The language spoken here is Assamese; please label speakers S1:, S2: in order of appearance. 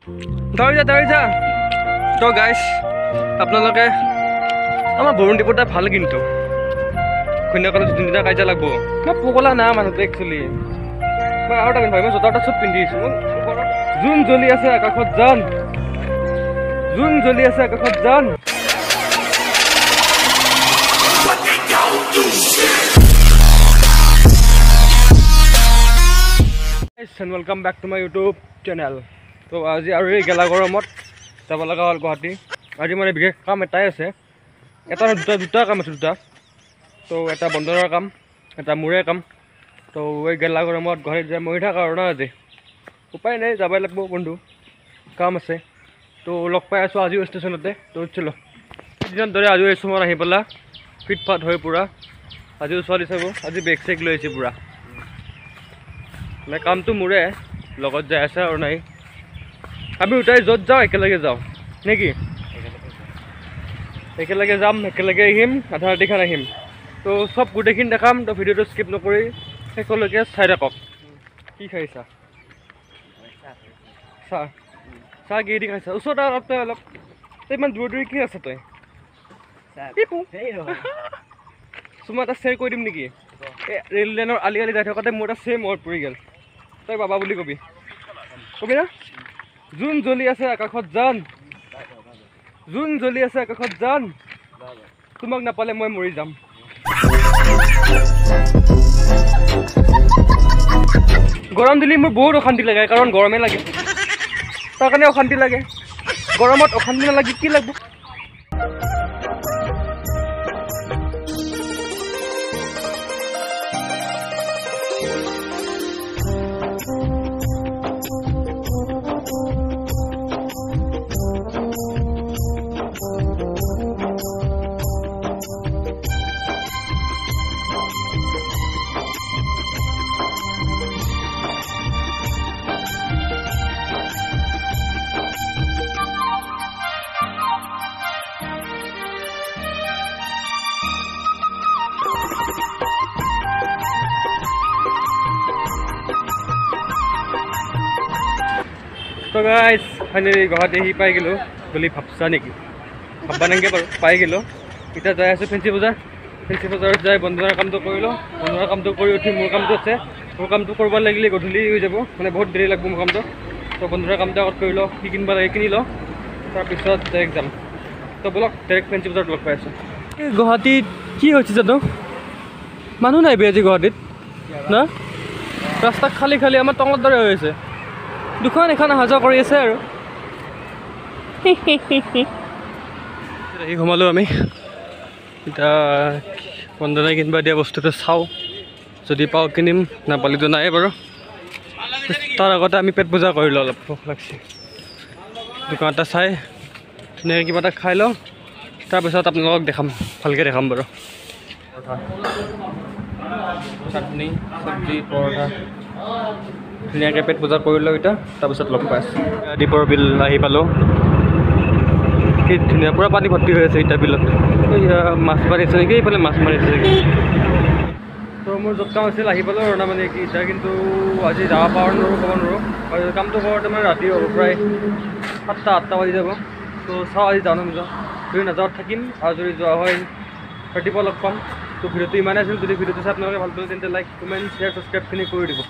S1: ধৰি যা ধৰি যা। তো গাইছ আপোনালোকে আমাৰ বৰুণ দীপৰ ভাল, কিন্তু ঘৈণীয়েকৰ যোনদিনা কাজিয়া লাগব মই পগলা না মানুহটো একচুৱেলি। মই আৰু এটা পিন্ধি, মই জোতা এটা চব পিন্ধি আহিছোঁ। জোন জ্বলি আছে আকাশত জান, জোন জ্বলি আছে আকাশত জান। Welcome back to my YouTube channel. তো আজি আৰু এই গেলা গৰমত যাব লগা হ'ল গুৱাহাটী। আজি মানে বিশেষ কাম এটাই আছে, এটা দুটা দুটা কাম আছে দুটা। তো এটা বন্দৰৰ কাম, এটা মোৰে কাম। তো এই গেলা গৰমত গুৱাহাটীত যাই মৰি থাকা আৰু ন, আজি উপায় নাই, যাবই লাগিব বন্ধু, কাম আছে। তো লগ পাই আছোঁ আজিও ষ্টেচনতে। তো চলো দিনৰ দৰে আজিও ষ্টেচনত আহি পেলাই ফিটফাট হৈ পূৰা আজিও ছোৱালী চাব, আজি বেগ চেগ লৈ আহিছে পূৰা। মানে কামটো মোৰে লগত যাই আছে আৰু নাই, আমি উঠাই য'ত যাওঁ একেলগে যাওঁ নেকি, একেলগে যাম, একেলগে আহিম, আধা ৰাতিখন আহিম। তো চব গোটেইখিনি দেখাম, তো ভিডিঅ'টো স্কিপ নকৰি শেষলৈকে চাই থাকক। কি খাইছা? চাহ। চাহ কি দি খাইছা? ওচৰতে অলপ, তই অলপ ইমান দূৰ দূৰি কি আছে তই? চুমা এটা শ্বেয়াৰ কৰি দিম নেকি? এই ৰেল লাইনৰ আলি আলি যাই থাকোঁতে মোৰ এটা ছেম মনত পৰি গ'ল। তই বাবা বুলি কবি, কবি না? জোন জ্বলি আছে আকাশত জান, জোন জ্বলি আছে আকাশত জান, তোমাক নাপালে মই মৰি যাম। গৰম দিলে মোৰ বহুত অশান্তি লাগে, কাৰণ গৰমে লাগে, তাৰ কাৰণে অশান্তি লাগে। গৰমত অশান্তি নালাগি কি লাগব? তো গাইজ ফাইনেলি গুৱাহাটী আহি পাই গ'লোঁ বুলি ভাবছা নেকি? ভাববা নালাগে বাৰু, পাই গ'লোঁ। এতিয়া যাই আছোঁ ফেঞ্চি বজাৰ। ফেঞ্চি বজাৰত যাই বন্ধনৰ কামটো কৰিলোঁ। বন্ধনৰ কামটো কৰি উঠি মোৰ কামটো আছে, মোৰ কামটো কৰিব লাগিলে গধূলি হৈ যাব, মানে বহুত দেৰি লাগিব মোৰ কামটো। তো বন্ধনৰ কামটো আগত কৰি লওঁ, কি কিনিব লাগে কিনি লওঁ, তাৰপিছত ডাইৰেক্ট যাম। তো ব'লক ডাইৰেক্ট ফেঞ্চি বজাৰত লগ পাই আছোঁ। গুৱাহাটীত কি হৈছে জানো? মানুহ নাই বে আজি গুৱাহাটীত না, ৰাস্তা খালী খালী, আমাৰ টঙৰ দৰে হৈ আছে। দুখন এখন অহা যোৱা কৰি আছে আৰু। আহি সোমালোঁ আমি। এতিয়া বন্দনাই কিনিব দিয়া বস্তুটো চাওঁ, যদি পাওঁ কিনিম, নাপালেতো নাই বাৰু। তাৰ আগতে আমি পেট পূজা কৰিলোঁ, অলপ ভোক লাগছে। দোকান এটা চাই ধুনীয়াকৈ কিবা এটা খাই লওঁ, তাৰপিছত আপোনালোকক দেখাম, ভালকৈ দেখাম বাৰু। চাটনি, চব্জি, পৰঠা ধুনীয়াকৈ পেট পূজা কৰি লওঁ এতিয়া, তাৰপিছত লগ পাই আছোঁ। দীপৰ বিল আহি পালোঁ, কি ধুনীয়া, পূৰা পানী ভৰ্তি হৈ আছে এতিয়া বিলত। মাছ মাৰিছে নেকি এইফালে, মাছ মাৰিছে নেকি? তো মোৰ য'ত কাম আছিল আহি পালোঁ আৰু, মানে কি এতিয়া কিন্তু আজি যাব পাৰোঁ নোৱাৰোঁ ক'ব নোৱাৰোঁ। আৰু কামটো কৰোঁতে মানে ৰাতি হ'ব প্ৰায় 7টা 8টা বাজি যাব। তো চাওঁ আজি যাওঁ নাযাওঁ, যদি নাযাওঁ থাকিম, আৰু যদি যোৱা হয় ৰাতিপুৱা লগ পাম। তো ভিডিঅ'টো ইমানেই আছিল। যদি ভিডিঅ'টো চাই আপোনালোকে ভাল পালে তেন্তে লাইক, কমেণ্ট, শ্বেয়াৰ, ছাবস্ক্ৰাইবখিনি কৰি দিব।